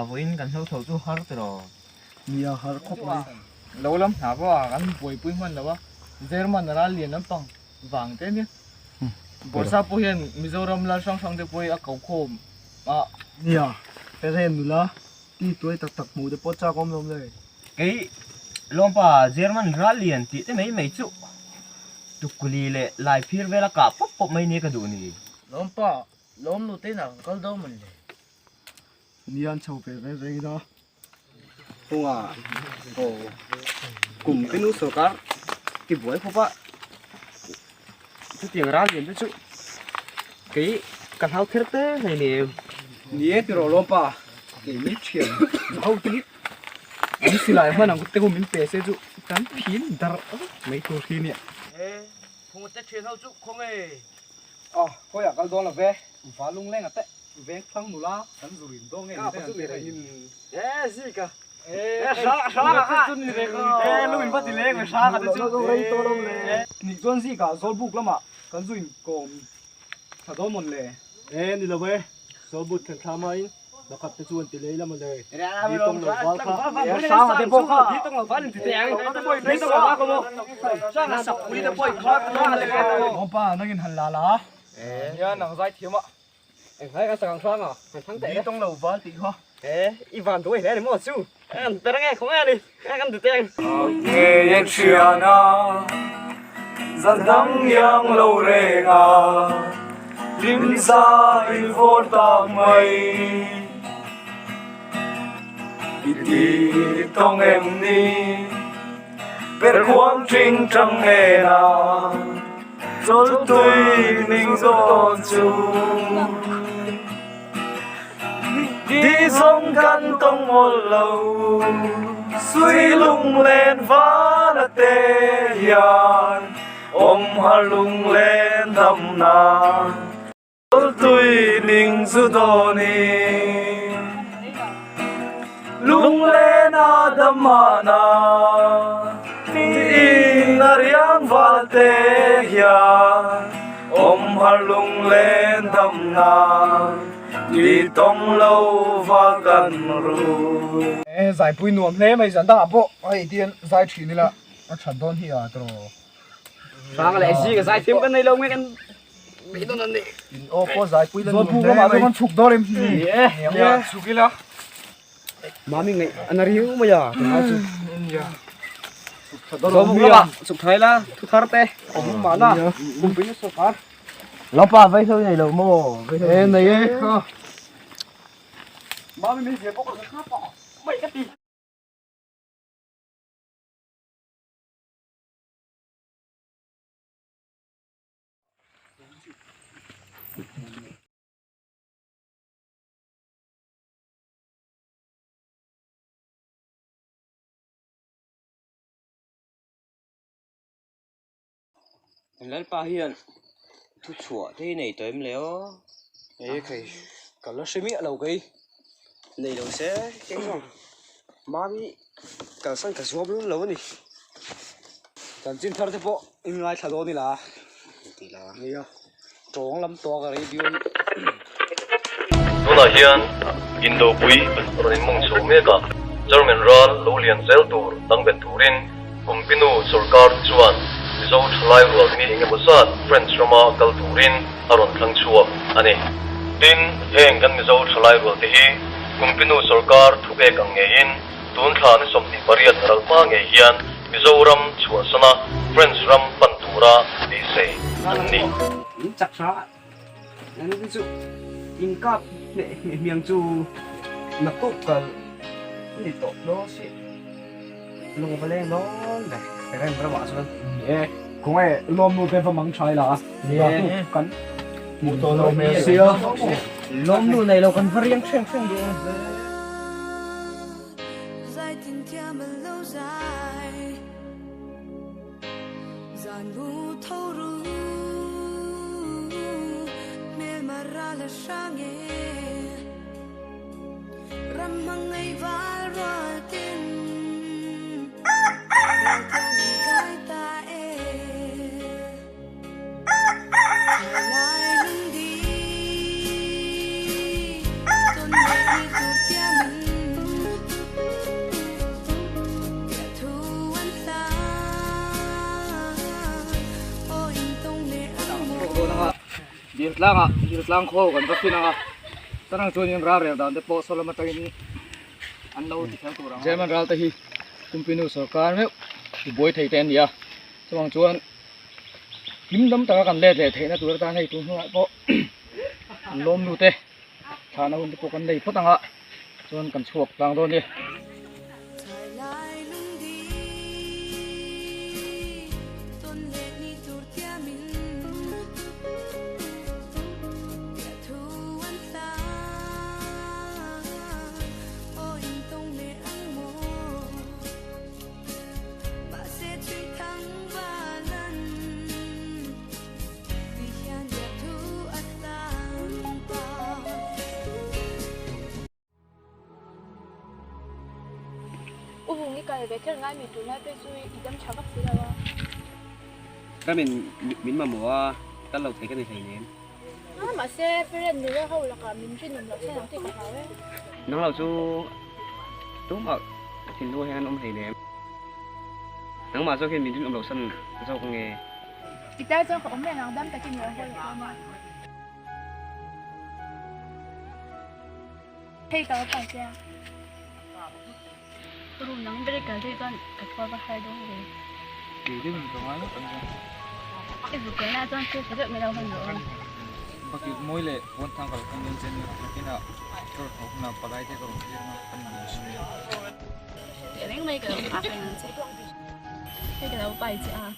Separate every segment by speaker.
Speaker 1: vawiin kan hlo tho chu har tiraw?
Speaker 2: Nia har khawp mai.
Speaker 1: Lo lam hna pawh a kan buaipui hman lo a, German ral lian lampang vang te nia. Bawrhsap pawh hian Mizoram lal hrang hrang te pawh hi a ko khawm a.
Speaker 2: Nia, Eren nula ti tuai tak tak hmuh te pawh chak awm lawm le.
Speaker 1: Kei lawmpa German ral lian tih te mai mai chu Tukuli leh Laiphir vela kah pawp pawp mai nia ka duh ni.
Speaker 3: Lawmpa, lawm nu te inah kan kal dawn mawn le.
Speaker 2: Nia an chho ve reng reng ina.
Speaker 4: Hunga aw kum te nu sorkar ti buai khawp a chutiang ral lian te chu kei ka hlau kher te hlei nem.
Speaker 2: Ni e tiraw lawmpa kei min thian ho te hi an silai hman ang te khu min pe se chu kan phin darh vek mai tur hi nia.
Speaker 3: E phunga te thian ho chu khawnge.
Speaker 2: Aw khawiah kal dawn lo ve Valungleng a te. Veng thlang nula kan zu rin dawn nge ni te an ti hei.
Speaker 4: E zika e hrang a kha e lung in va ti leng ve hrang a te chu
Speaker 2: rei tawh lo le. Ni chuan zika Zawlbuk lamah kan zu in kawm tha dawn mawn le. E ni lo e, Zawlbuk thlen thla hmain pakhat te chu an ti lei lam a le. Di tawng lo val kha.
Speaker 4: E hrang a te pawh kha di tawng lo val in ti teh ang. Di tawng lo val kha maw. Hrang a sak pui te pawh in kha hrang a te pawh.
Speaker 2: Mawpa nangin han la la.
Speaker 1: Nia nang zai thiam a.
Speaker 4: Enghlai ka sak ang hrang a, han thlang teh
Speaker 2: le. Di tawng lo val tih kha.
Speaker 4: E, i van duai hle a ni maw chu? An per ange, khawnge a ni, khawnge kan ti teng.
Speaker 5: Ngei e thiana, zan dang iang lo reng a, hlim za in vawr tak mai. I ti tawng em ni, per khuang ṭing ṭang nen a. Chawltui ning zawn chu Di zawng kan tawng ngawl lo Sui lunglen van a te hian Awm har lunglen dam nan Chawltui ning zu dawn i Lunglen a dam mahna Tiin a riang val te hian Awm har lunglen dam nan Ti tawng lo va kan ru.
Speaker 2: E zaipui nuam hle mai zan dangah pawh hei tian zai thin ila a that dawn hi a tawh.
Speaker 4: Hrang leh zing a zai thiam kan nei lo nge kan
Speaker 2: In aw pawh zaipui la nuam hle mai. Zawlpuk chhuk dawn em ni? Nia chhuk ila.
Speaker 4: Mami ngaih an a riu mai a tunlai chu.
Speaker 2: Nia.
Speaker 4: Zawlpuk lamah chhuk thai la thu thar te awm mahna kumpui na sawrkar.
Speaker 1: Lapa vai hlo nei lo maw?
Speaker 2: E nei e.
Speaker 4: Mami min zir bawk a kha pawh mai ka ti.
Speaker 1: Lalpa hian thu chhuah te hi nei tawh em le aw?
Speaker 4: E khai ka la hre miah lo kei nei lo se kei chuan mami kalsan ka zuam lul lo a ni. Chanchin thar te pawh in ngaithla dawn ila nia tawng lam tawk a radio hi.
Speaker 6: Tunah hian Indopui rawn inmawng chho mek a, German ral lo lian zel tur dang bet turin Kumpinu sorkar chuan Mizo thalai rual mi engemaw zat French rama kal turin a rawn thlang chhuak a ni. Tin, heng kan Mizo thalai rual te hi Kumpinu sorkar thupek ang ngeiin Tun thla ni 28 ral hma ngei hian Mizoram chhuahsana French ram pan tura beisei an ni.
Speaker 4: In chak hra an ni chu in kap hneh hneh hmiang chu naktuk kal ni tawh lo si lung va leng dawn ber rem ramah chuan.
Speaker 2: Ni e, khawnge lawmnu te va mang tha ila naktuk kan hmuh tawh lo hmel sia.
Speaker 1: Lawmnu nei lo kan va riang hreng hreng duh ang. Dil tlangah dil tlang khaw kan va fin ang a, tanang chuanin ral rel dan te pawh saw lam atangin an lo ti kher tur ang a. German ral te hi Kumpinu sorkar meuh ti buai thei te an ni a, chuvang chuan hlim dam taka kan let leh theihna tur atan hei tun hnungah pawh an lawm nu te thlahna hun te pawh kan nei phawt ang a, chuan kan chhuak tlang dawn a ni.
Speaker 7: U Vung i kal ve kher ngai mi tunlai phei chu i dam tha vak si lo a.
Speaker 4: Ramin min mamawh a, kal lo thei ka ni hleinem.
Speaker 7: A mahse parent nula ho lakah min rinawm loh chhan ang tih ka hlau e.
Speaker 4: Nang lo chu tumah ka thinlung ah hian an awm hleinem. Nangmah zawk hian min rinawm loh san zawk ange.
Speaker 7: I tar chuan ka awm reng ang dam takin i lo haw leh dawn a. Hei ka va pai che a. Room nang ber i kal daih chuan ka thua va har dawn ve.
Speaker 1: Kei deuh in ka ngai ngawt ang chuan.
Speaker 7: I zuk kalna chuan thil tha deuh mai lo hawn rawh aw.
Speaker 1: Bakilh mawi leh puan thang ka lo thleng dawn che nia, nakinah ka rawn haw hunah palai te ka rawn thlir anga kan inbum si mai ang.
Speaker 7: Teh reng mai ka lo nghak reng ang che. Hei ka lo pai che a.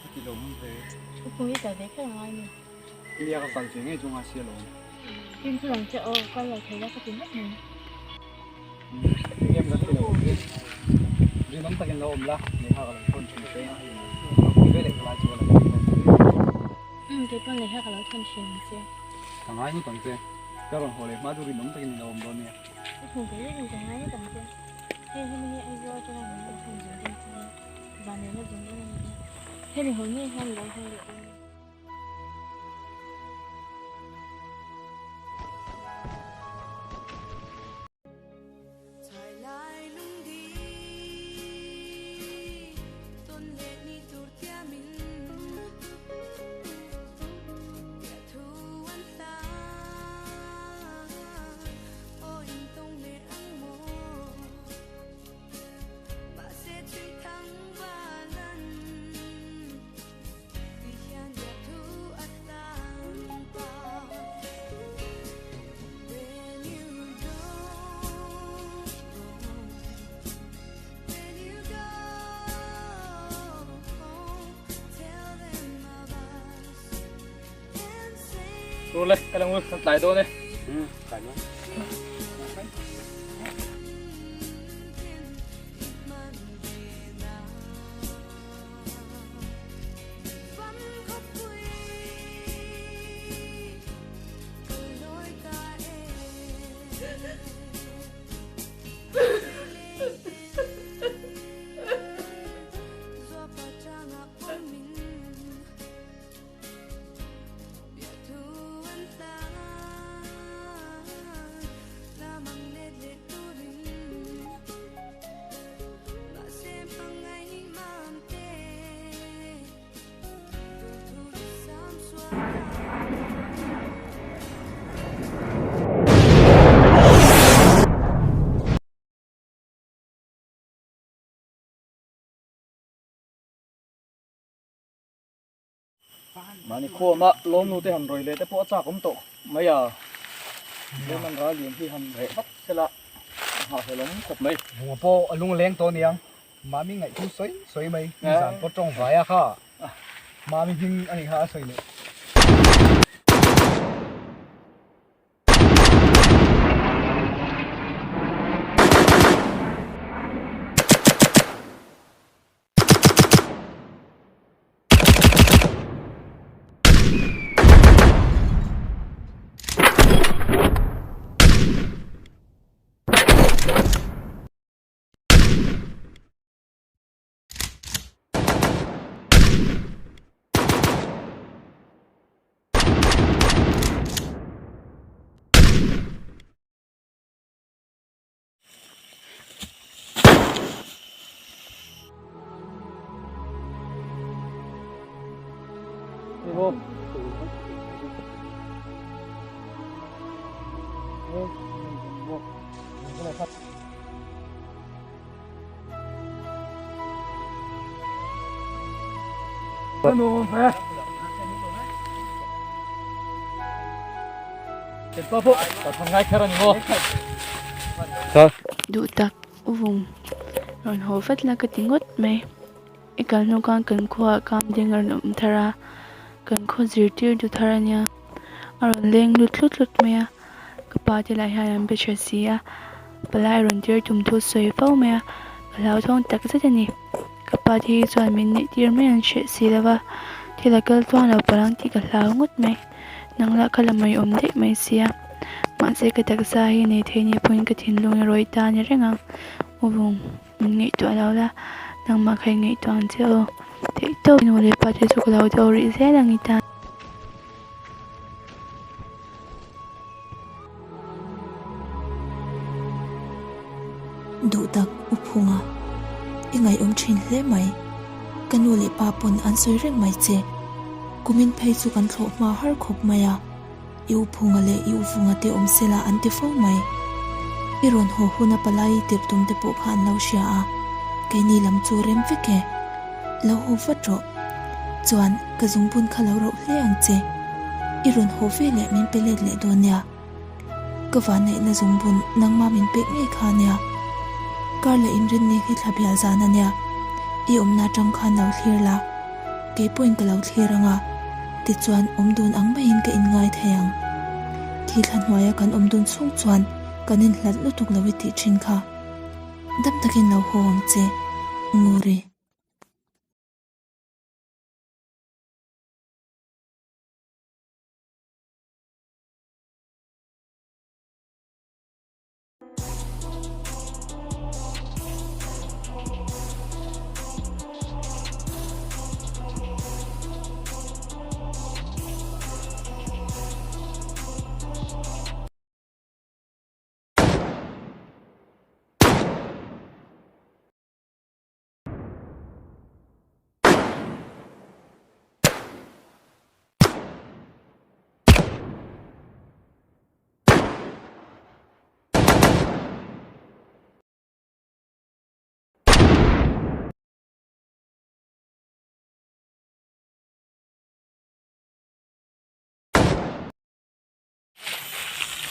Speaker 1: Ka ti lo awm ve.
Speaker 7: U Phung i kal ve kher ngai ni.
Speaker 1: Nia ka kal ve ngei chu nga sia lo.
Speaker 7: Tin chu lang che aw, kal lo thei la ka ti ngawt mai.
Speaker 1: Eng em ka ti lo awm ve. Rinawm takin lo awm la, Neha ka lo thawn thin che a. Ka pui ve leh ka lai chu ka lo thawn thin che.
Speaker 7: Umm kei pawn Neha ka lo thawn thin ang che.
Speaker 1: Ka ngai ngawt ang che. Ka rawn haw leh hma chu rinawm takin i lo awm dawn nia.
Speaker 7: U Phung kei reng in ka ngai ngawt ang che. Hei hemi hi Aizawl atanga min lo thawn zung dawn che nia. Vanneihna zawng zawng a ni a, hemi ho ngei hian lo haw leh dawn a ni.
Speaker 1: Rule, ka lang kan tlai dawn e.
Speaker 4: Tlai dawn.
Speaker 1: Mahni khuama lawmnu te han rawi leh te pawh a chak awm tawh mai a, German ral lian hi han reh vak sela a nghahhlelh awm khawp mai.
Speaker 2: Vunga pawh a lung leng tawh aniang, Mami ngaihtu sawi sawi mai, nizan pawh tawng vai a kha, Mami hming a nih kha a sawi leh.
Speaker 7: Duh tak u vung rawn haw vat la ka ti ngawt mai. I kal hnu khan kan khuaah kam ding a rawn awm thar a, kan khaw zirtir du thar a nia. A rawn leng lut tlut tlut mai a, ka pa te lah hian an be tha si a, palai rawn tir tum thu sawi fo mai a, ka hlauthawng tak zet a ni. Ka pa te hi chuan min neih tir mai an hreh si lo va, thil a kal tluang lo palh ang tih ka hlau ngawt mai. Nang lah ka la mai awm daih mai sia, mahse ka taksa hi nei thei ni pawhin ka thinlung erawh i ta a ni reng ang, u vung. Min ngaihtuah lo la, nangmah kha i ngaihtuah ang che aw. Theih tawp nu leh pa te chu ka lo do rih zel ang i tan.
Speaker 8: Duh tak u Phunga, i ngaihawm thin hle mai. Ka nu leh pa pawn an sawi reng mai che. Kumin phei chu kan thlawh hma har khawp mai a. I u Phunga leh i u Vunga te awm sela an ti fo mai. I rawn haw huna palai i tirh tum te pawh kha an lo hria a, keini lam chu rem vek e. Lo haw vat rawh. Chuan, ka zungbun kha lo roh hle ang che. I rawn haw ve leh min pe let leh dawn nia. Ka vanneihna zungbun nangma min pek ngei kha ania. Kar leh inrinni hi thla bial zan ania. I awmna atang khan lo thlir la. Kei pawhin ka lo thlir ang a, tichuan awm dun ang maiin ka inngai thei ang. Khi thla hnuaia kan awm dun chhung chuan kan inhlat lutuk lo i tih thin kha. Dam takin lo haw ang che, Nguri.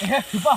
Speaker 1: Ehe, chupa.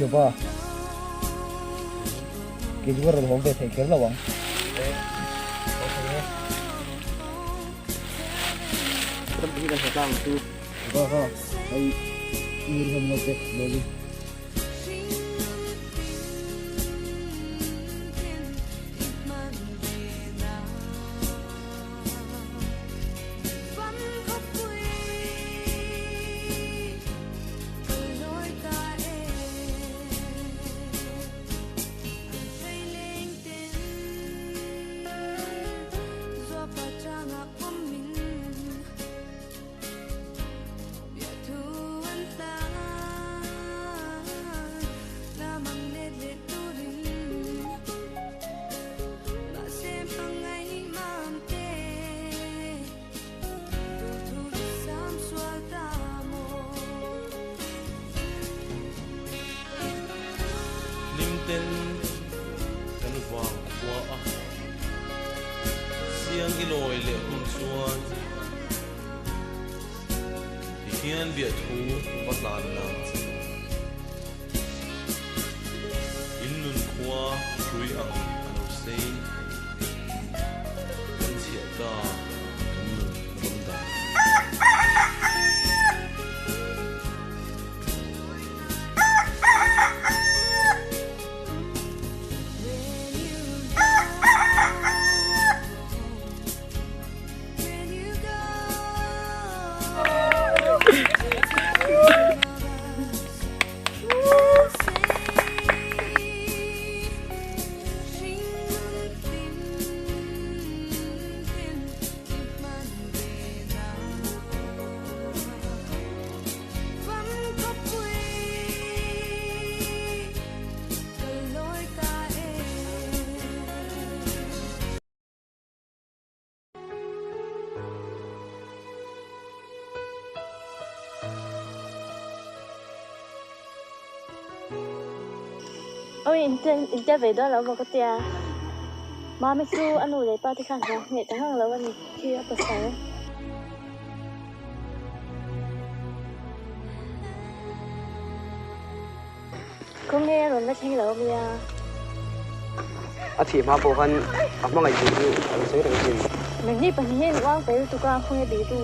Speaker 1: Thiapa, kei chu ka rawn haw ve thei kher lo ang. Kha kha, hei i rin lo te, lawli.
Speaker 9: Hlimten kan vang khua a, siang i lawi leh hun chuan ti hian biahthu va tlan la. In nun khua hrui ang a lo sei. Kan chhiah ta kan nun ram dan.
Speaker 7: Awi in tel ve dawn lo maw ka tia. Mami chu a nu leh pa te khan hna hneh ta ngang lo a ni khi a pasal. Khawnge a rawn la thleng lo nia.
Speaker 4: A thih hma pawh khan a hmangaih tur chu a lo sawi reng thin.
Speaker 7: Nangni pahnihin uang pe lutuk a khawnge biru.